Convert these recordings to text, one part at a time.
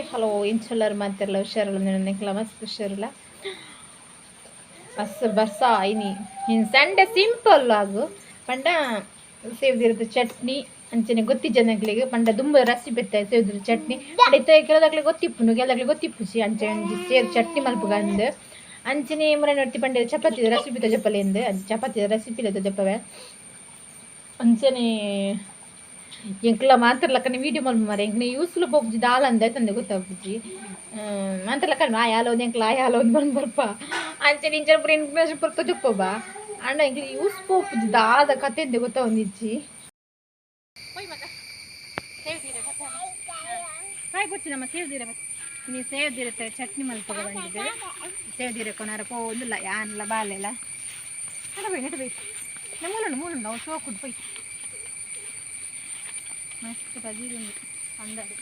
Hello ಇಂಚಲ್ಲರ್ ಮಾತೆರ್ಲ ಹುಷಾರಲ್ಲ ನಿಕ್ಲ ಮಸ್ತ್ ಹುಷಾರಿಲ್ಲ ಮಸ್ತ್ ಬರ್ಸ ಇನಿ ಇನ್ ಸಂಡೆ ಸಿಂಪಲ್ ಆಗು ಪಂಡ ಸೇವ್ದಿರದ ಚಟ್ನಿ ಅಂಚನೆ ಗೊತ್ತಿ ಜನಗಳಿಗೆ ಪಂಡ ದುಂಬ ರೆಸಿಪಿ ಇತ್ತ ಸೇವ್ದಿರ ಚಟ್ನಿ ಪಂಡ ಇತ್ತ ಕೆಲದಾಗ್ಲಿ ಗೊತ್ತಿಪ್ಪುನು ಕೆಲದಾಗ್ಲಿ ಗೊತ್ತಿಪ್ಪುಜಿ ಅಂಚೆ ಒಂಜಿ ಸೇವ್ ಚಟ್ನಿ ಮಲ್ಪುಗಂದ್ ಅಂಚನೆ ಮುರ ನೊಟ್ಟಿ ಪಂಡ ಚಪಾತಿ ರೆಸಿಪಿ ತಜಪ್ಪಲೆಂದು ಚಪಾತಿ ರೆಸಿಪಿ ತಜಪ್ಪವೆ ಅಂಚನೆ ಎಂಕ್ಲ ಮಾತ್ರ ಲಕ್ಕನೆ ವೀಡಿಯೋ ಮಲ್ಪ ಮಾರೆ ಎಂಕ್ನ ಯೂಸ್ಲು ಪೋಪುಜಿ ದಾಲ ಅಂದ ತಂದೆ ಗೊತ್ತಾಪುಜಿ ಮಾತ್ರ ಲಕ್ಕನ ಆ ಯಾಲ ಒಂದು ಎಂಕ್ಲ ಆ ಯಾಲ ಒಂದು ಬಂದು ಬರ್ಪ ಅಂಚನೆ ಇಂಚನ ಪೂರ ಇನ್ಫಾರ್ಮೇಶನ್ ಪೂರ ತಜಪ್ಪ ಬಾ ಅಂಡ ಎಂಕ್ಲ ಯೂಸ್ ಪೋಪುಜಿ ದಾದ ಕತೆ ಅಂದೆ ಗೊತ್ತಾವೊಂದಿಜ್ಜಿ ಪೋಯ್ ಮಗ ಸೇವ್ದಿರ ಕಾಯ್ ಬೊಚ್ಚಿ ನಮ್ಮ ಸೇವ್ದಿರ ನೀ ಸೇವ್ದಿರತ್ತೆ ಚಟ್ನಿ ಮಲ್ಪಗ ಬಂದಿದೆ ಸೇವ್ದಿರ ಕೊನಾರ ಪೋ ಒಂದಿಲ್ಲ ಯಾನ್ಲ ಬಾಲೆಲ ನಡ ಬೈ ನಡ ಬೈ ಮೂಲುಂಡು ಮೂಲುಂಡು ಅವು ಶೋಕುಂಡು ಪೋಯ್ ಮಸ್ತ್ ಪಜೀರುಂಡು ಅಂದಡು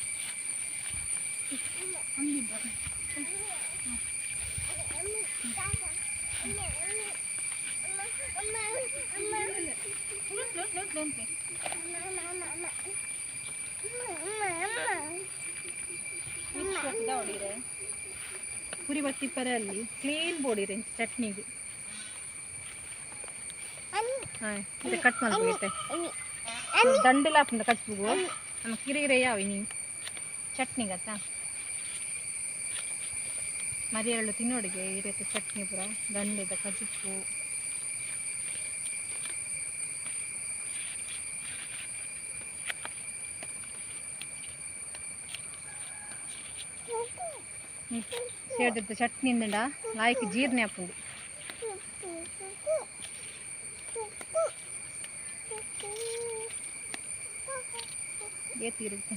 ಪುರಿ ಬತ್ತಿ ಪರಲ್ಲಿ ಕ್ಲೀನ್ ಬೋಡಿರೆ ಚಟ್ನಿಗೆ ಹಾಂ ಇದು ಕಟ್ ಮಾಡ್ಬೇಕು ದಂಡೆಲ್ಲ ಹಾಕೊಂಡು ಕಚ್ಬುಗು ನಮ್ಮ ಕಿರಿಗಿರೆ ಯಾವ ನೀ ಚಟ್ನಿಗತ್ತ ಮರಿಯರಳು ತಿನ್ನೋಡಿಗೆ ಈ ರೀತಿ ಚಟ್ನಿ ಪೂರ ದಂಡೆದ ಕಜಿಪ್ಪು ಸೇರ್ದಿದ್ದ ಚಟ್ನಿ ಇಂದ ಲಾಯ್ಕ್ ಜೀರ್ಣೆ ಹಾಕೊಂಡು ಏತಿರುತ್ತೆ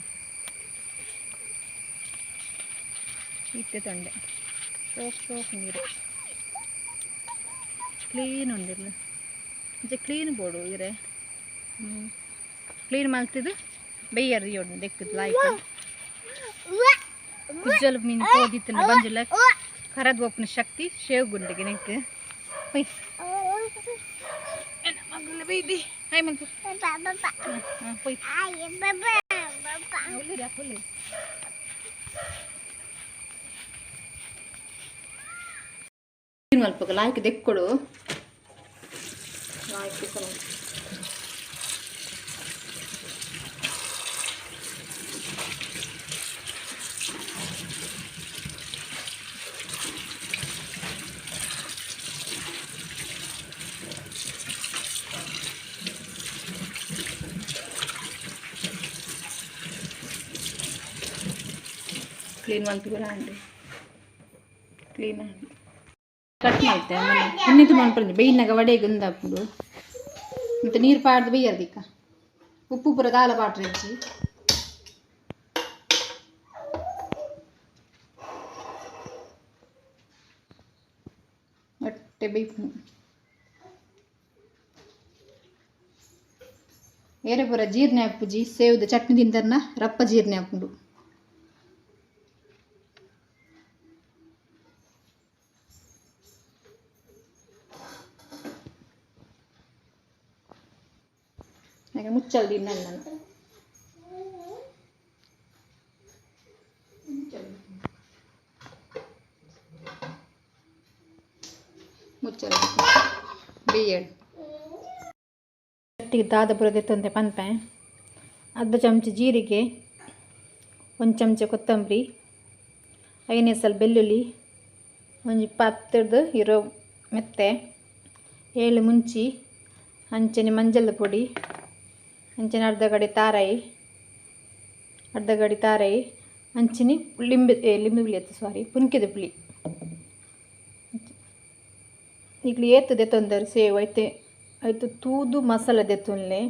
ಇತ್ತೆ ತೊಂಡೆ ಶೋಕ್ ಶೋಕ್ ನೀರು ಕ್ಲೀನ್ ಉಂಡಿರ್ಲು ಅಂಚೆ ಕ್ಲೀನ್ ಬೋಡು ಇರೆ ಕ್ಲೀನ್ ಮಲ್ತಿದ್ದು ಬೇಯರ್ ಯೋಡು ದೆಕ್ಕದು ಲಾಯ್ಕ್ ಕುಜ್ಜಲ್ ಮೀನು ಪೋದಿತ್ತು ಬಂಜುಲ ಕರದ್ ಒಪ್ಪನ ಶಕ್ತಿ ಶೇವ್ ಗುಂಡಿಗೆ ನೆಕ್ ಪೊಯ್ ಬೈದಿ ಹಾಯ್ ಮಲ್ಪು ಹಾಂ ಪೊಯ್ ಮಲ್ಪಕ ಲಾಯ್ಕ್ ದೆಕ್ಕೊಡು ಲಾಯ್ಕ್ ಕ್ಲೀನ್ ಮಲ್ಪುಗರ ಅಂడి ಕ್ಲೀನ್ ಅಂడి ಕಟ್ ಮಲ್ತೆ ಇನ್ನಿತು ಮನ್ಪುಂಡು ಬೇಯ್ನಾಗ ವಡೆಗೆ ಉಂದಾಪುಂಡು ಮತ್ತು ನೀರು ಪಾಡ್ದು ಬೇಯರ್ದಿಕ್ಕ ಉಪ್ಪು ಪೂರ ದಾಲ ಪಾಟ್ರೆಜ್ಜಿ ಒಟ್ಟೆ ಬೇಯ್ಪುಂಡು ಏರೆ ಪೂರ ಜೀರ್ಣೆ ಆಪುಜಿ ಸೇವ್ದು ಚಟ್ನಿ ತಿಂದರ್ನ ರಪ್ಪ ಜೀರ್ಣೆ ಆಪುಂಡು ಹಾಗೆ ಮುಚ್ಚಲ್ ತಿನ್ನಲ್ಲ ನಾನು ಮುಚ್ಚಲ್ ಬೇಯಡ್ ಚಟ್ಟಿಗೆ ದಾದ ಪೂರ ದೆತ್ತೊಂತೆ ಪನ್ಪೆ ಅರ್ಧ ಚಮಚ ಜೀರಿಗೆ ಒಂದು ಚಮಚ ಕೊತ್ತಂಬರಿ ಐನೇ ಸಲ ಬೆಳ್ಳುಳ್ಳಿ ಒಂಜಿ ಪತ್ತಡ್ದು ಇರೋ ಮೆತ್ತೆ ಏಳು ಮುಂಚಿ ಅಂಚನೆ ಮಂಜಲ್ ಪೊಡಿ ಅಂಚನೆ ಅರ್ಧ ಗಡಿ ತಾರಾಯಿ ಅರ್ಧ ಗಡಿ ತಾರಾಯಿ ಅಂಚನೆ ಲಿಂಬೆ ಲಿಂಬೆ ಪುಳಿ ಅತ್ತು ಸಾರಿ ಪುನ್ಕೆದ ಪುಳಿ ಈಗಲೇ ಏತ್ ದೆತ್ತೊಂದರು ಸೇವ್ ಐತೆ ಐತು ತೂದು ಮಸಾಲೆ ದೆತ್ತೊನ್ಲೆ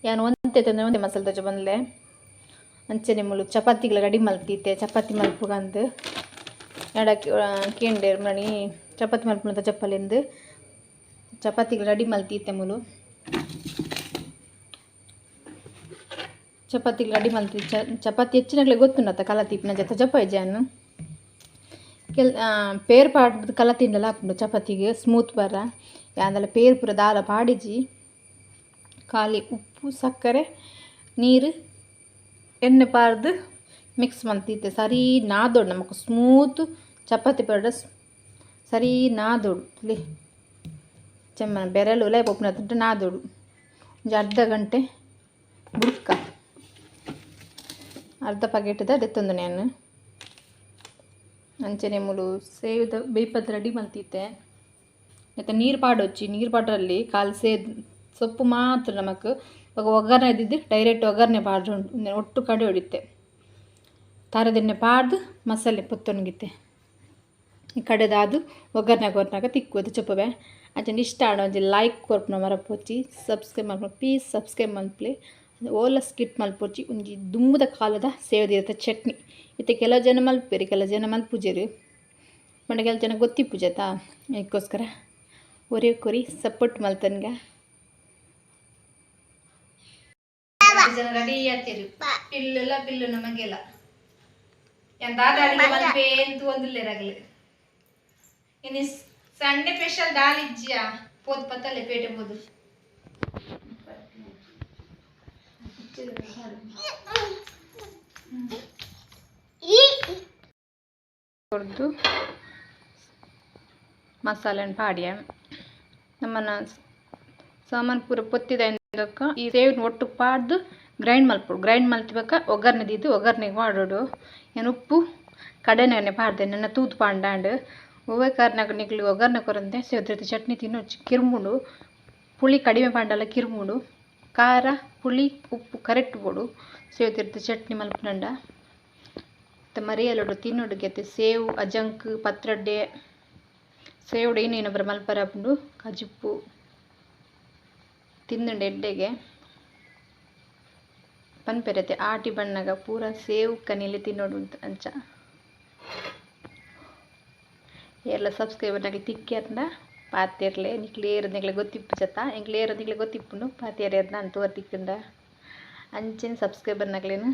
ಯಾನ್ ಒಂತೆ ತಂದ್ರೆ ಒಂತೆ ಮಸಾಲೆ ದೊಜ ಬಂದ್ಲೆ ಅಂಚನೆ ಮುಲು ಚಪಾತಿಗಳ ರೆಡಿ ಮಲ್ತೀತೆ ಚಪಾತಿ ಮಲ್ಪುಗಂದು ಎಡ ಕೇಂಡೇರ್ ಮಣಿ ಚಪಾತಿ ಮಲ್ಪುನ ಚಪ್ಪಲಿಂದು ಚಪಾತಿಗಳು ರೆಡಿ ಮಲ್ತೀತೆ ಮುಲು ಚಪಾತಿಗಳು ರೆಡಿ ಮಲ್ತಿ ಚಪಾತಿ ಹೆಚ್ಚಿನಗ್ಲೆ ಗೊತ್ತುಂಡತ್ತ ಕಲ ತೀಪಿನ ಜೊತೆ ಜಪ್ಪ ಜಾನು ಕೆಲ್ ಪೇರ್ ಪಾಡ್ದು ಕಲ ತಿಂಡಲ ಹಾಪುಂಡು ಚಪಾತಿಗೆ ಸ್ಮೂತ್ ಬರ ಯಾಂದಲ ಪೇರ್ ಪೂರ ದಾಲ ಪಾಡಿಜಿ ಖಾಲಿ ಉಪ್ಪು ಸಕ್ಕರೆ ನೀರು ಎಣ್ಣೆ ಪಾರ್ದು ಮಿಕ್ಸ್ ಮಂತಿತ್ತೆ ಸರಿ ನಾದೋಡು ನಮಕ್ ಸ್ಮೂತ್ ಚಪಾತಿ ಪರೋಟ ಸರಿ ನಾದೋಡು ಲಿ ಚೆಮ್ಮನ ಬೆರಳು ಉಲಾಯಿ ಪೋಪುನ ನಾದೋಡು ಒಂಜಿ ಅರ್ಧ ಗಂಟೆ ಬುಡ್ಕ ಅರ್ಧ ಪ್ಯಾಕೆಟ್ದ ದೆತ್ತೊಂದು ನಾನು ಅಂಚನೆ ಮೂಲು ಸೇವಿದ ಬೇಯ್ಪತ್ ರೆಡಿ ಮಲ್ತಿತ್ತೆ. ಮತ್ತು ನೀರು ಪಾಡೊಚ್ಚಿ ನೀರು ಪಾಡ್ರಲ್ಲಿ ಕಾಲು ಸೇದ್ ಸೊಪ್ಪು ಮಾತ್ರ ನಮಕ್. ಬೊಕ ಒಗ್ಗರಣೆ ಇದ್ದಿದ್ದು ಡೈರೆಕ್ಟ್ ಒಗ್ಗರಣೆ ಪಾಡ್ರೆ ಉಂದು ಒಟ್ಟು ಕಡೆ ಹೊಡಿತೆ ತಾರದೆಣ್ಣೆ ಪಾಡ್ದು ಮಸಾಲೆ ಪೊತ್ತೊನ್ಗಿತ್ತೆ ಈ ಕಡೆದಾದು ಒಗ್ಗರಣೆ ಕೊರ್ನಾಗ ತಿಕ್ಕು ಚೊಪ್ಪವೆ. ಅಂಚನೆ ಇಷ್ಟ ಆಂಡ ಒಂಜಿ ಲೈಕ್ ಕೊರ್ಪುನ ಮರಪೊಚ್ಚಿ, ಸಬ್ಸ್ಕ್ರೈಬ್ ಮಲ್ಪುನ ಪ್ಲೀಸ್ ಸಬ್ಸ್ಕ್ರೈಬ್ ಮಲ್ಪುಲೆ. ಓಲ ಸ್ಕಿಪ್ ಮಲ್ಪೊಚ್ಚಿ. ಒಂಜಿ ದುಂಬುದ ಕಾಲದ ಸೇವದಿರತ ಚಟ್ನಿ ಇತ್ತೆ ಕೆಲವು ಜನ ಮಲ್ಪೆರ್, ಕೆಲವು ಜನ ಮಲ್ಪುಜೆರ್. ಪಂಡ ಕೆಲವು ಜನ ಗೊತ್ತಿಪ್ಪುಜತ, ಐಕ್ಕೋಸ್ಕರ ಒರೇ ಕೊರಿ ಸಪೋರ್ಟ್ ಮಲ್ತನ್ಗ. ಜನ ರೆಡಿ ಆತೇರು, ಪಿಲ್ಲುಲ ಪಿಲ್ಲು ನಮಗೆಲ್ಲ ದಾದ ಅಡಿಗೆ ಮಲ್ಪೆ ಎಂತ ಒಂದುಲ್ಲೇರಾಗಲಿ. ಇನ್ನು ಸಂಡೆ ಸ್ಪೆಷಲ್ ದಾಲ್ ಇಜ್ಜಿಯಾ ಪೋದು ಪತ್ತಲೆ ಪೇಟೆ ಪೋದು. ಕೊರ್ದು ಮಸಾಲೆನ್ ಪಾಡ್ಯ ನಮ್ಮನ ಸಾಮಾನು ಪೂರ ಪೊತ್ತಿದ ಈ ಸೇವಿನ ಒಟ್ಟು ಪಾಡ್ದು ಗ್ರೈಂಡ್ ಮಲ್ಪೊಡು. ಗ್ರೈಂಡ್ ಮಲ್ತಿ ಬೊಕ್ಕ ಒಗ್ಗರಣೆ ದೀದ್ ಒಗ್ಗರಣೆಗೆ ಪಾಡೊಡು. ಏನ್ ಉಪ್ಪು ಕಡೆನೆ ಪಾಡ್ದೆ ನನ್ನ ತೂತು ಪಾಂಡಾಂಡ್ ಒವ್ವೆ ಕಾರಣಗ್ ನಿಕ್ಲು ಒಗ್ಗರಣೆ ಕೊರಂದೆ ಸೇವ್ದಿರ್ತ ಚಟ್ನಿ ತಿನ್ನೊಚ್ಚಿ ಕಿರ್ಮುಂಡು. ಪುಳಿ ಕಡಿಮೆ ಪಾಂಡಲ ಕಿರ್ಮುಂಡು. ಖಾರ ಪುಳಿ ಉಪ್ಪು ಕರೆಕ್ಟ್ ಬೋಡು ಸೇವ್ದಿರ್ತ ಚಟ್ನಿ ಮಲ್ಪುನಂಡ. ಮರಿಯಲುಡು ತಿನ್ನೊಡು ಗೆತ್ತೆ ಸೇವು ಅಜಂಕ್ ಪತ್ರಡ್ಡೆ ಸೇವುಡು ಏನೇನು ಪೂರ ಮಲ್ಪರೆ ಆಪುಂಡು. ಕಜಿಪ್ಪು ತಿಂದುಂಡು ಎಡ್ಡೆಗೆ ಪನ್ಪೆರತೆ ಆಟಿ ಬನ್ನಗ ಪೂರ ಸೇವು ಕನಿಲೆ ತಿನ್ನೊಡು ಅಂಚ. ಏರ್ಲ ಸಬ್ಸ್ಕ್ರೈಬರ್ ನಕಲು ತಿಕ್ಯರ್ಂಡ ಪಾತೆರ್ಲೆ. ನಿಕ್ಲು ಏರ್ ನಿಕ್ಲೆ ಗೊತ್ತಿಪ್ಪುಜತ, ಎಂಕ್ಲು ಏರ್ ನಿಕ್ಲೆ ಗೊತ್ತಿಪ್ಪುಂಡು ಪಾತೆರ್ಯರ್ನ ಅಂತು ತಿಕ್ಕುಂಡ. ಅಂಚನೆ ಸಬ್ಸ್ಕ್ರೈಬರ್ ನಕ್ಲೆನ್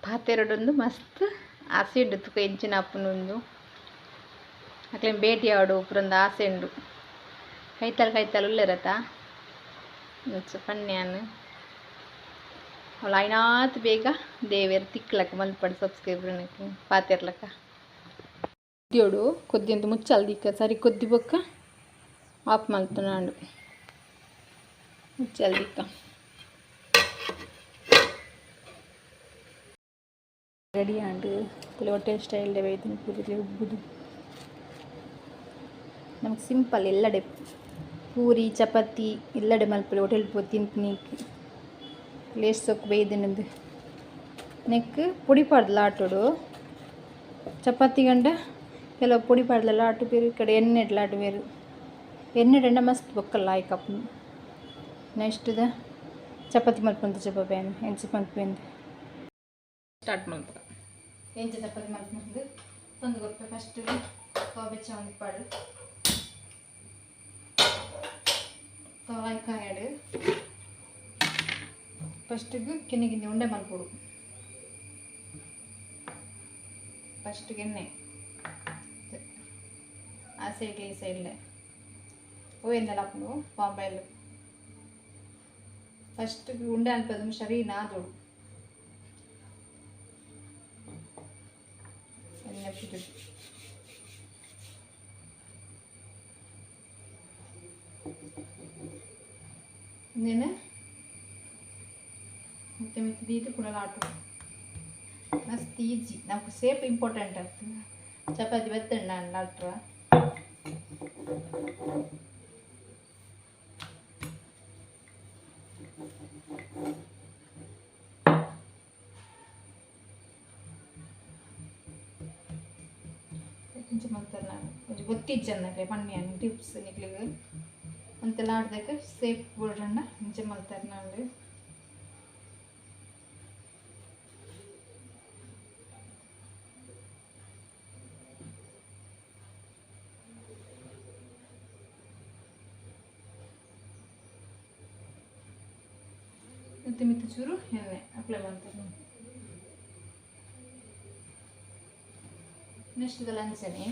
ಪಾತೆರೊಡೊಂದು ಮಸ್ತ್ ಆಸೆ ಉಂಡು ತುಕ ಎಂಚಿನ ಆಪುಂಡು ಅಕ್ಲೆನ್ ಭೇಟಿ ಆವೊಡು ಪೂರೊಂದು ಆಸೆ ಉಂಡು. ಕೈತಲ್ ಕೈತಲ್ ಉಲ್ಲೆರತ ಅಂಚ ಪನ್ನೆ ಯಾನ್. ಅವ್ಲು ಆಯ್ನಾತ್ ಬೇಗ ದೇವೆರ್ ತಿಕ್ಲಕ ಮಲ್ಪಡ್ ಸಬ್ಸ್ಕ್ರೈಬರ್ ಪಾತೆರ್ಲಕ. ಕೊದ್ದಿಯೋಡು ಕೊದ್ದಿ ಮುಚ್ಚಲ್ ದೀಕ ಸರಿ ಕೊದ್ದಿ ಬೊಕ್ಕ ಆಫ್ ಮಲ್ತುನಾಂಡು ಮುಚ್ಚಲ್ ದೀಕ. ರೆಡಿ ಆಂಡ್ ಹೋಟೆಲ್ ಸ್ಟೈಲ್ ಬೈದಿನ ಪೂರಿ ಉಬ್ಬುದು. ನಮಕ್ ಸಿಂಪಲ್ ಎಲ್ಲಡೆ ಪೂರಿ ಚಪಾತಿ ಎಲ್ಲಡೆ ಮಲ್ಪೊಲಿ ಹೋಟೆಲ್ ಪೋದು ತಿನ್ಪಿನಿ ಲೇಸ್ ಸೊಕ್ಕು ಬೈದಿನಂದು. ನೆಕ್ಕ್ ಪೊಡಿ ಪಾಡ್ದ್ ಲಾಟೊಡು ಚಪಾತಿ ಗಂಡ ಕೆಲವು ಪೊಡಿ ಪಾಡ್ದ್ ಲಾಟುಪೆರ್ ಈ ಕಡೆ ಎಣ್ಣೆಡ್ ಲಾಟುಪೆರ್. ಎಣ್ಣೆಡ್ ಮಸ್ತ್ ಬೊಕ್ಕ ಲಾಯ್ಕ್ ಆಪುಂಡು. ನೆಕ್ಸ್ಟ್ ದ ಚಪಾತಿ ಮಲ್ಪುನ ತೋಜಪಾವೆ ಎಂಚ ಮಲ್ಪುವೆಂದ್ ಸ್ಟಾರ್ಟ್ ಮಲ್ಪುಗ. ಎಂಚ ಚಪಾತಿ ಮಲ್ಪುನಂದ್ ಪಂದ್ ಕೊರ್ಪೆ. ಫಸ್ಟ್ ತವ ಬೆಚ್ಚ ಮಲ್ಪಾಡು ತವ ಕಾಯಡ್ ಫಸ್ಟಿಗೆ ಕಿನ್ನಿ ಕಿನ್ನಿ ಉಂಡೆ ಮಲ್ಪೊಡು. ಫಸ್ಟ್ಗೆ ಎಣ್ಣೆ ಆ ಸೈಡ್ ಈ ಸೈಡ್ಲೆ ಓ ಆಪುಂಡು ಬಾಂಬೆಲ್. ಫಸ್ಟ್ ಉಂಡೆ ಅನ್ಪದ ಸರಿ ನಾದೊಡು ಎಣ್ಣೆ ಪುಜುಡು. ಇಂದೆನ್ ಮತ್ತೆ ಮಿತ್ತ್ ದೀದ್ ಕುಡ ಲಾಟೊಡು. ಮಸ್ತ್ ಈಜಿ, ನಮಕ್ ಸೇಪ್ ಇಂಪಾರ್ಟೆಂಟ್ ಆಗ್ತದೆ. ಚಪಾತಿ ಬತ್ತಂಡ ಲಾಟ್ರ ಇಂಚ ಮಲ್ತೆರ್ ನಾನು ಒಂಜಿ ಗೊತ್ತಿಜ್ಜನ್ನಕ್ಲೆ ಪನ್ನೆ ಟಿಪ್ಸ್ ನಿಕ್ಲೆಗ್. ಒಂತೆ ಲಾಡ್ದಕ ಸೇಪ್ ಬೋಡ್ರಂಡ ಇಂಚ ಮಲ್ತೆರ್ ನಾನ್. ಮಿತ್ತು ಮಿತ್ತು ಚೂರು ಎಣ್ಣೆ ಅಪ್ಲೈ ಮಲ್ತೆರ್. ನೆಕ್ಸ್ಟ್ ಇದೆಲ್ಲ ಅಂಚನೆ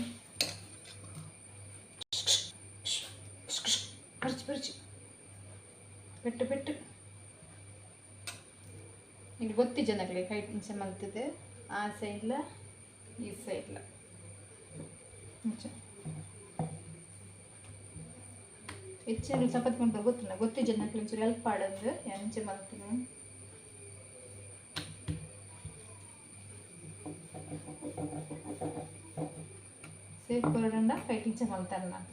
ಪರ್ಚಿ ಪರ್ಚಿ ಪೆಟ್ಟು ಪೆಟ್ಟು ನಿಂಗೆ ಗೊತ್ತಿ ಜನಗಳಿಗೆ ಕೈ ಇಂಚ ಮಲ್ತದೆ ಆ ಸೈಡ್ಲ ಈ ಸೈಡ್ಲ ಇಂಚ ಹೆಚ್ಚಾಗಿ ಚಪಾತಿ ಮಾಡ್ತಾರೆ ಗೊತ್ತಿಲ್ಲ ಗೊತ್ತಿ ಜನಕ್ಕೆ ಒಂಚೂರು ಹೆಲ್ಪ್ ಮಾಡೋದು ಎಂಚೆ ಮಲ್ತೀನಿ. ಸೇಫ್ ಕೊರಡಂಡ ಕೈ ಇಂಚ ಮಲ್ತಾರ ನಾನು.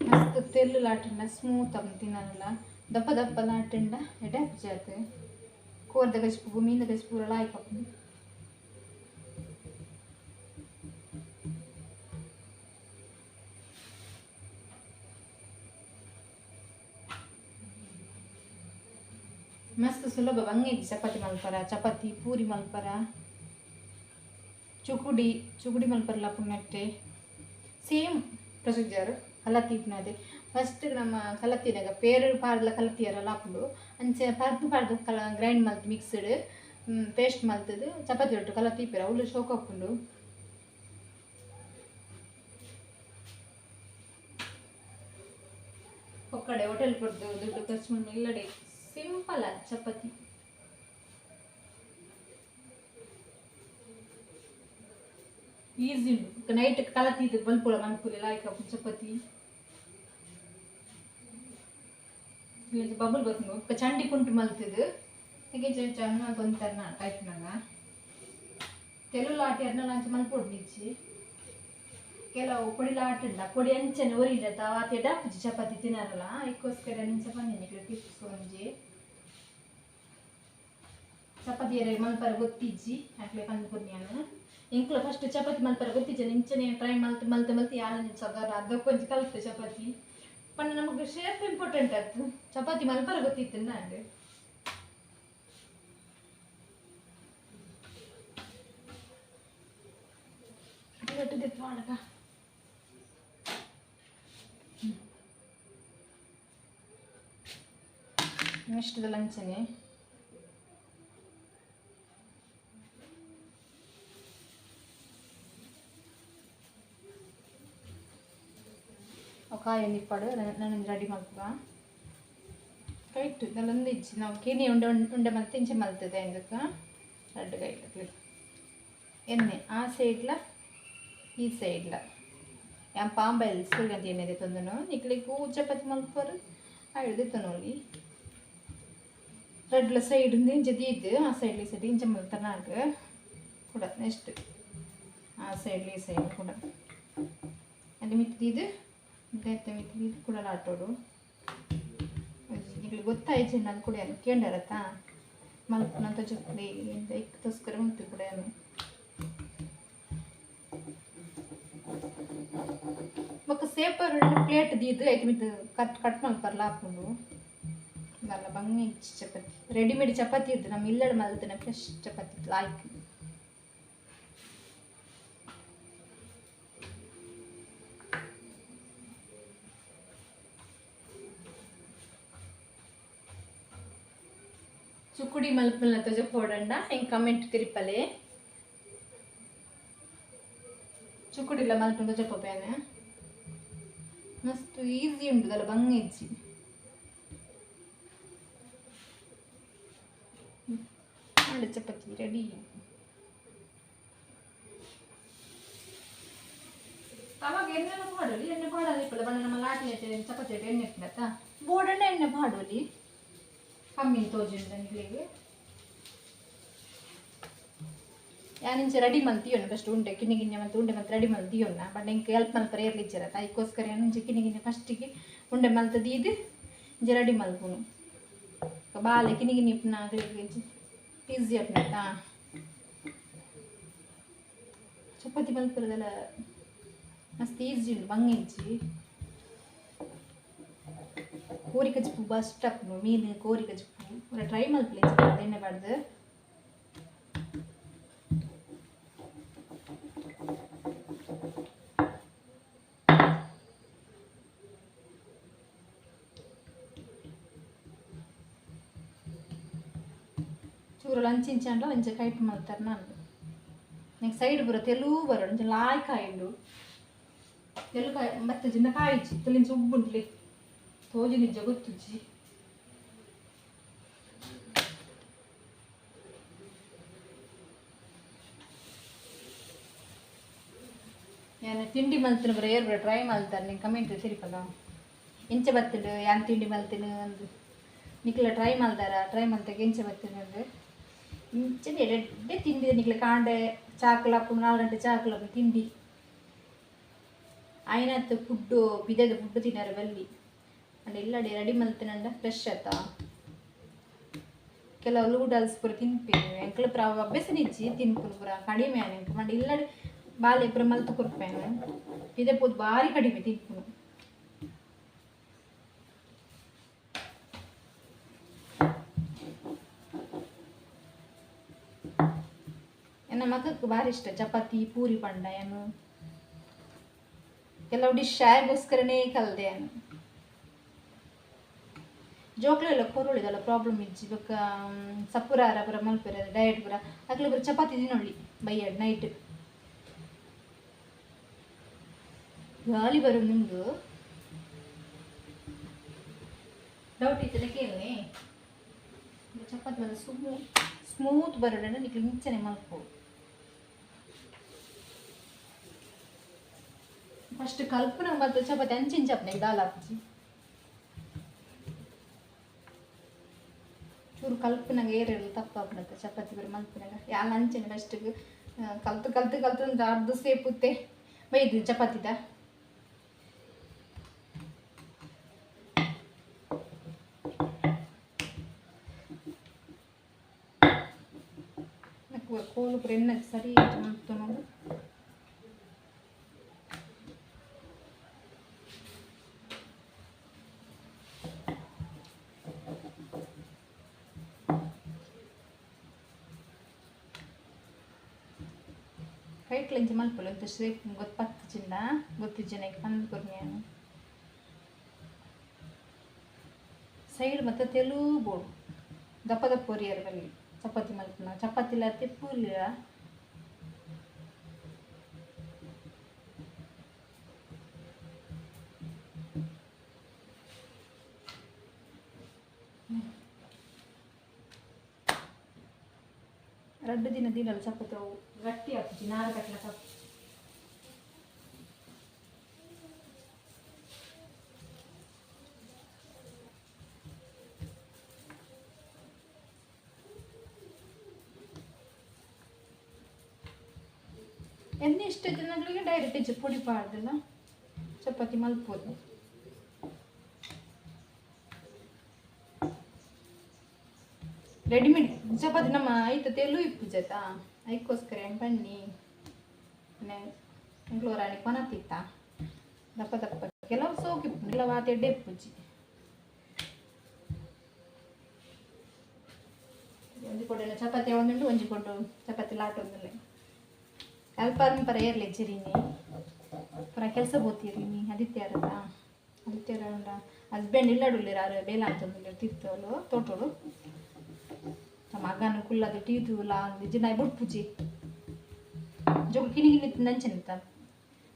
ಮಸ್ತ್ ತೆಲ್ಲು ಲಾಟಂಡ ಸ್ಮೂತ್ ಅಪ್ಪ ತಿನ್ನಲ್ಲ ದಪ್ಪ ದಪ್ಪ ಲಾಟಂಡ ಎಡೆ ಜಾತೆ ಕೋರ್ದ ಗಜ್ಪು ಮೀನ ಗಜ್ಪು ಲಾಯ್ಕಪ್ಪ. ಮಸ್ತ್ ಸುಲಭ ಬಂಗೆ ಚಪಾತಿ ಮಲ್ಪರ ಚಪಾತಿ ಪೂರಿ ಮಲ್ಪರ ಚುಕುಡಿ ಚುಕುಡಿ ಮಲ್ಪರಲ್ಲ ಪುಣ್ಣಟ್ಟೆ ಸೇಮ್ ಪ್ರೊಸೀಜರ್ ಕಲತಿಪ್ನದೆ. ಫಸ್ಟ್ ನಮ್ಮ ಕಲತಿನಾಗ ಪೇರು ಪಾರ್ಲ ಕಲತಿಯರಲ್ಲ ಹಾಕೊಂಡು ಅಂಚೆ ಪರ್ದು ಪಾರ್ದು ಕಲ ಗ್ರೈಂಡ್ ಮಲ್ತು ಮಿಕ್ಸ್ಡ್ ಪೇಸ್ಟ್ ಮಲ್ತದು ಚಪಾತಿ ರೊಟ್ಟು ಕಲತಿಪ್ಪೆರ್ ಅವ್ಲು ಶೋಕ್ ಹಾಕೊಂಡು. ಒಕ್ಕಡೆ ಹೋಟೆಲ್ ಕೊಡ್ದು ದುಡ್ಡು ಖರ್ಚು ಮಾಡಿ ಇಲ್ಲಡೆ ಸಿಂಪಲ್ ಚಪಾತಿ. ಈಸಿ ನೈಟ್ ಕಲತಿದ್ದು ಬಲ್ಪುಳ ಮನ್ಪುಲೆ ಲಾಯ್ಕ್ ಚಪಾತಿ ಬಬಲ್ ಬರ್ಕೊಂಡು ಚಂಡಿ ಕುಂಟು ಮಲ್ತಿದ್ದು ಹೀಗೆ ಚೆನ್ನ ಗೊಂತಾರ ಟೈಪ್ನಾಗ ತೆಲುಗು ಲಾಟಿ ಅರ್ನಲ್ಲ ಅಂಚೆ ಮಲ್ಪೊಡು ನಿಚ್ಚಿ ಕೆಲವು ಪೊಡಿ ಲಾಟಿಲ್ಲ ಪೊಡಿ ಅಂಚನೆ ಒರಿಲ್ಲ ತಾವಾತಿ ಡಾಪುಜಿ ಚಪಾತಿ ತಿನ್ನರಲ್ಲ ಅದಕ್ಕೋಸ್ಕರ ನಿಂಚ ಬಂದಿನಿ ಟಿಪ್ಸ್ ಒಂಜಿ ಚಪಾತಿ ಎರೆ ಮಲ್ಪರ ಗೊತ್ತಿಜ್ಜಿ ಅಕ್ಲೆ ಪಂದ್ ಇಂಕ್ಲ ಫಸ್ಟ್ ಚಪಾತಿ ಮಲ್ಪರ ಗೊತ್ತಿಜ್ಜಿ ನಿಂಚನೆ ಟ್ರೈ ಮಲ್ತು ಮಲ್ತು ಮಲ್ತು ಯಾರು ಸಗರ ಅದಕ್ಕೊಂಜಿ ಕಲ್ತು ಚಪಾತಿ ಪಂಡ ನಮಗೆ ಶೇಪ್ ಇಂಪಾರ್ಟೆಂಟ್ ಆಯ್ತು ಚಪಾತಿ ಮಲ್ಪರ ಗೊತ್ತಿತ್ತು ನಾನು. ನೆಕ್ಸ್ಟ್ ಲಂಚನೆ ಕಾಯಿ ನಿಪ್ಪಾಡು ನಾನು ರೆಡಿ ಮಲ್ಪುವ ಕೈಟ್ ಇದೆಲ್ಲ ಇಜ್ಜಿ ನಾವು ಕಿನಿ ಉಂಡೆ ಉಂಡೆ ಮಲ್ತು ಇಂಚೆ ಮಲ್ತದೆ ಇಂದಕ್ಕೆ ರಡ್ಡು ಕೈ ಎಣ್ಣೆ ಆ ಸೈಡ್ಲ ಈ ಸೈಡ್ಲ ಯಾನ್ ಪಾಂಬೈಲ್ ಸೂರ್ಯಕಾಂತಿ ಎಣ್ಣೆ ದೆತ್ತೊಂದುನು ನಿಕ್ಲೆಗ್ ಚಪಾತಿ ಮಲ್ಪರು ಆಯ್ಡು ದೆತ್ತೊನೊಲಿ ರಡ್ಲ ಸೈಡ್ ಇಂಚ ದೀದ್ ಆ ಸೈಡ್ ಈ ಸೈಡ್ ಇಂಚ ಮಲ್ತನ ಕೂಡ ನೆಕ್ಸ್ಟ್ ಆ ಸೈಡ್ ಈ ಸೈಡ್ ಕೂಡ ಅಲ್ಲಿ ಮಿತ್ತು ದೀದ್ ಮಿತ್ತು ದೀದ್ ಕೂಡ ಲಾಟೋಡು ನಿಕ್ಲೆಗ್ ಗೊತ್ತಾಯ್ತು ಅದು ಕೂಡ ಏನು ಕೇಂಡರತ್ತಾ ಮಲ್ಪುನಂತ ಜೊತೆ ಇಕ್ಕೋಸ್ಕರ ಉಂಟು ಕೂಡ ಏನು ಬೊಕ್ಕ ಸೇಪರ್ ಪ್ಲೇಟ್ ದೀದ್ ಐತೆ ಮಿತ್ತು ಕಟ್ ಕಟ್ ಮಲ್ಪರ್ಲ ಹಾಕೊಂಡು ನಲ್ಲ ಬಂಗ ಚಪಾತಿ ರೆಡಿಮೇಡ್ ಚಪಾತಿ ಇದ್ದು ನಮ್ಮ ಇಲ್ಲಡೆ ಮಲ್ತನ ಫ್ರೆಶ್ ಚಪಾತಿ ಲಾಯ್ಕ್. ಚುಕ್ಕುಡಿ ಮಲ್ಪುನ ತೊಜಪೋಡಂಡ ಹಿಂಗೆ ಕಮೆಂಟ್ ತಿರುಪಲೆ ಚುಕ್ಕುಡಿಲ್ಲ ಮಲ್ಪುನ ತೊಜಪೋಪೇನೆ ಮಸ್ತ್ ಈಸಿ ಉಂಟು ಬಂಗ ಇಜ್ಜಿ ಚಪಾತಿ ರೆಡಿ. ಅವಾಗ ಎಣ್ಣೆ ಪಾಡೋಲಿ ಎಣ್ಣೆ ಪಾಡೋದು ಇಪ್ಪಲ್ಲ ಬಣ್ಣ ನಮ್ಮ ಲಾಟ್ಲಿ ಚಪಾತಿ ಎಣ್ಣೆ ಇಪ್ಪತ್ತ ಬೋಡಣ್ಣ ಎಣ್ಣೆ ಪಾಡೋಲಿ ಕಮ್ಮಿ ತೋಜುಂಡು ನಿಕ್ಲೆಗ್ ಯಾನಿಂಚ ರೆಡಿ ಮಲ್ತಿಯೋಣ ಫಸ್ಟ್ ಉಂಡೆ ಕಿನ್ನಿ ಗಿನ್ನೆ ಮಲ್ತು ಉಂಡೆ ಮಲ್ತು ರೆಡಿ ಮಲ್ತಿಯೋಣ ಬಟ್ ಇಂಕ್ ಹೆಲ್ಪ್ ಮಲ್ಪರೆ ಏರ್ಲಿ ಇಜ್ಜರತ್ತ ಅದಕ್ಕೋಸ್ಕರ ಇಂಚ ಕಿನ್ನಿ ಗಿನ್ನೆ ಫಸ್ಟಿಗೆ ಉಂಡೆ ಮಲ್ತದ ಇದು ಇಂಚ ರೆಡಿ ಮಲ್ಪುನು ಬಾಲೆ ಕಿನ್ನಿ ಗಿನ್ನೆ ಇಪ್ಪುನ ಈಸಿ ಅಪ್ನತ್ತಾ ಚಪಾತಿ ಮಲ್ಪುರದೆಲ್ಲ ಮಸ್ತ್ ಈಸಿ ಉಂಡು ಬಂಗ ಇಜ್ಜಿ. ಕೋರಿ ಕಜ್ಪು ಬಸ್ಟ್ ಅಪ್ಪು ಮೀನು ಕೋರಿ ಕಜ್ಪು ಒಂದು ಟ್ರೈ ಮಲ್ಪಲೆ ಎಣ್ಣೆ ಬಾರ್ದು. ಚೂರು ಲಂಚ್ ಇಂಚಾಂಡ್ಲ ಒಂಚ ಕೈಟ್ ಮಲ್ತಾರೆ ನಾನು. ನೆಕ್ಸ್ಟ್ ಸೈಡ್ ಬರೋ ತೆಲು ಬರೋಡು ಒಂಚೂರು ಲಾಯ್ ಕಾಯಿಂಡು ತೆಲು ಕಾಯಿ ಮತ್ತೆ ಜಿನ್ನ ಕಾಯಿಜಿ ತೆಲಿಂಚ ಉಬ್ಬುಂಟ್ಲಿ ತೋಜಿ ನಿಜ ಗೊತ್ತುಜ್ಜಿ ಯಾನ್ ತಿಂಡಿ ಮಲ್ತಿನ ಬರ ಏರ್ ಬರ ಟ್ರೈ ಮಲ್ತಾರೆ ನೀನು ಕಮೆಂಟ್ ತಿರಿಪಲ್ಲ ಇಂಚ ಬತ್ತಿಂಡು ಯಾನ್ ತಿಂಡಿ ಮಲ್ತಿನ ಅಂದು ನಿಕ್ಲ ಟ್ರೈ ಮಲ್ದಾರ ಟ್ರೈ ಮಲ್ತಾಗ ಇಂಚ ಬತ್ತಿನ ಅಂದು ಇಂಚನೆ ಎಡ್ಡೆ ತಿಂಡಿ ನಿಕ್ಲ ಕಾಂಡೆ ಚಾಕಲಾಪು 4 ಗಂಟೆ ಚಾಕಲಾಪು ತಿಂಡಿ ಆಯ್ನತ್ತು ಫುಡ್ಡು ಬಿದೆದ ಫುಡ್ಡು ತಿನ್ನಾರ ಬಲ್ಲಿ ಅಂಡ್ ಎಲ್ಲಡೆ ರೆಡಿ ಮಲ್ತಿನಂಡ ಫ್ರೆಶ್ ಆತ ಕೆಲವು ನೂಡಲ್ಸ್ ಪೂರ ತಿನ್ಪೇನು ಎಂಕ್ಲ ಪೂರ ಅಭ್ಯಾಸ ನಿಜ್ಜಿ ತಿನ್ಪುನು ಪೂರ ಕಡಿಮೆ ಆನೆಂಕ್ ಪಂಡ ಇಲ್ಲಡೆ ಬಾಲೆ ಪೂರ ಮಲ್ತು ಕೊರ್ಪೇನು ಪಿದೆ ಪೋದು ಭಾರಿ ಕಡಿಮೆ ತಿನ್ಪುನು ಎನ್ನ ಮಗಕ್ಕೆ ಭಾರಿ ಇಷ್ಟ ಚಪಾತಿ ಪೂರಿ ಪಂಡ ಏನು ಕೆಲವು ಡಿಶ್ ಆಗೋಸ್ಕರನೇ ಕಲ್ದೆ ಏನು ಜೋಕ್ಲೆಲ್ಲ ಕೊರೊಳಿದಲ್ಲ ಪ್ರಾಬ್ಲಮ್ ಇಜ್ಜಿ ಬೊಕ್ಕ ಸಪ್ಪುರಾರ ಪೂರ ಮಲ್ಪೆರ ಡಯಟ್ ಪೂರ ಅಕ್ಲೆ ಪೂರ ಚಪಾತಿ ತಿನ್ನೊಳ್ಳಿ ಬಯ್ಯಡ್ ನೈಟ್ ಗಾಳಿ ಬರೋ ನಿಮ್ಮದು ಡೌಟ್ ಇತ್ತಲ್ಲ ಕೇಳಿ ಚಪಾತಿ ಬಂದು ಸ್ಮೂತ್ ಬರೋಣ ನಿಕ್ಲೆ ಮುಂಚೆನೆ ಮಲ್ಪು ಫಸ್ಟ್ ಕಲ್ಪನ ಮತ್ತು ಚಪಾತಿ ಅಂಚಿನ ಚಪ್ನೆ ದಾಲ್ ಹಾಕಿ ಚೂರು ಕಲ್ಪನಾಗ ಏರೆಲ್ಲ ತಪ್ಪಾಪುನತ್ತ ಚಪಾತಿ ಬರ ಮಲ್ಪನಾಗ ಯಾಲ ಅಂಚನೆ ಫಸ್ಟ್ ಕಲ್ತು ಕಲ್ತು ಕಲ್ತು ಒಂದು ಅರ್ಧ ಸೇಪುತ್ತೆ ಬೈದು ಚಪಾತಿದ నాకు ಕೋಲು ಪೂರ ಎಣ್ಣೆ ಸರಿ ಮಲ್ತು ಕೈಟ್ಲಿಂಚ ಮಲ್ಪೊಲಿ ಒಂತೆ ಶೇಪ್ ಗೊತ್ತಪತ್ತಿಜಿಂಡ ಗೊತ್ತಿಜ್ಜಿನ ಪಂದ್ ಕೊರ್ನ್ಯಾನು ಸೈಡ್ ಮತ್ತು ತೆಲು ಬೋಡು ದಪ್ಪ ದಪ್ಪ ಒರಿಯರ್ ಬಲ್ಲಿ ಚಪಾತಿ ಮಲ್ಪುನ ಚಪಾತಿಲ ತೆಪ್ಪುಲಿರ ರಡ್ಡು ದಿನ ದಿನಲ್ಲ ಚಪಾತಿ ಅವು ಗಟ್ಟಿ ಹಾಕುಜಿ ನಾರು ಕಟ್ಲ ಕಪ್ಪು ಎಣ್ಣೆ ಇಷ್ಟ ಜನಗಳಿಗೆ ಡೈರೆಕ್ಟ್ ಇಜ್ಜಿ ಪೊಡಿ ಪಾಡ್ದಲ್ಲ ಚಪಾತಿ ಮಲ್ಪೋದು ರೆಡಿಮೇಡ್ ಚಪಾತಿ ನಮ್ಮ ಐತ ತೆಲು ಇಪ್ಪುಜಾತ ಐಕ್ಕೋಸ್ಕರ ಏನು ಬನ್ನಿ ಎಂಕ್ಲೋರಾಣಿ ಕೊನತಿತ್ತ ದಪ್ಪ ದಪ್ಪ ಕೆಲವು ಸೋಕಿಪ್ಪು ಕೆಲವು ಆತ ಎಡ್ಡೆ ಇಪ್ಪುಜಿ ಒಂಜಿ ಕೊಡು ಚಪಾತಿ ಒಂದುಂಡು ಒಂಜಿ ಕೊಡು ಚಪಾತಿ ಲಾಟ್ ಒಂದುಂಡು ಅಲ್ಪ ಪರ ಏರ್ಲೆ ಜಿರಿನಿ ಪುರ ಕೆಲಸ ಬೋತೀರಿ ನೀ ಆದಿತ್ಯರಲ್ಲ ಆದಿತ್ಯರ ಹಸ್ಬೆಂಡ್ ಇಲ್ಲಡುಲ್ಲೇರು ಆರು ಬೇಲ ಅಂತಂದುಲ್ಲೇರು ತಿರ್ತೋಳು ತೋಟೋಳು ಮಗನ ಕುಲ್ಲದು ಟೀ ತೂಲ ಜಿನಾಯ್ ಬುಡ್ಪುಜಿ ಜೋಗ ಕಿನಿ ಕಿನಿ ತಿಂದಂಚೆಂತ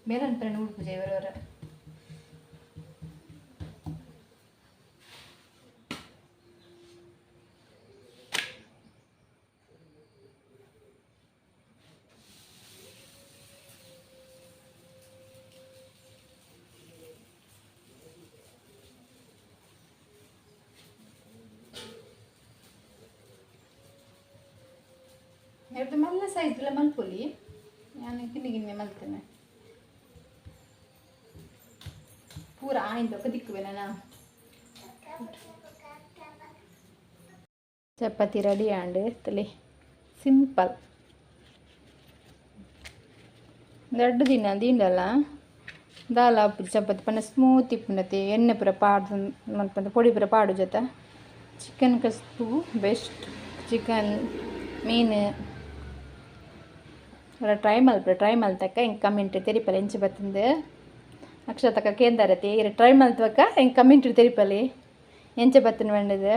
ಬೇಲನ್ ಪರ ಉಡ್ಪುಜೆ ಇವರವರ ಎರಡು ಮಲ್ಲ ಸೈಜ್ ಎಲ್ಲ ಮಲ್ಪೊಲಿ ನಾನು ಗಿನ್ನೆ ಗಿನ್ನೆ ಮಲ್ತೇನೆ ಪೂರ ಆಯಿಂದ ದಿಕ್ಕುವೆ ನಾನು ಚಪಾತಿ ರೆಡಿ ಆಂಡ್ ತಲೆ ಸಿಂಪಲ್ ಎರಡು ದಿನ ದಿಂಡಲ್ಲ ದಾಲ್ ಆಪುಜಿ ಚಪಾತಿ ಪಂಡ ಸ್ಮೂತ್ ಇಪ್ಪುಂಡತೆ ಎಣ್ಣೆ ಪೂರ ಪಾಡ್ದು ಮಲ್ಪಂಡ ಪೊಡಿ ಪೂರ ಪಾಡು ಜೊತೆ ಚಿಕನ್ ಕಸ್ಪು ಬೆಸ್ಟ್ ಚಿಕನ್ ಮೀನು ಟ್ರೈ ಮಲ್ಪೆ ಟ್ರೈ ಮಲ್ತಕ್ಕ ಹಿಂಗೆ ಕಮೆಂಟ್ ತೆರಿಪಲೆ ಎಂಚ ಬತ್ತಂದು ಅಕ್ಷತಕ್ಕ ಕೇಂದರತಿ ಇರ ಟ್ರೈ ಮಲ್ತಕ್ಕ ಹಿಂಗೆ ಕಮೆಂಟ್ ತೆರಿಪಲಿ ಎಂಚ ಬತ್ತನ ವಂಡದು.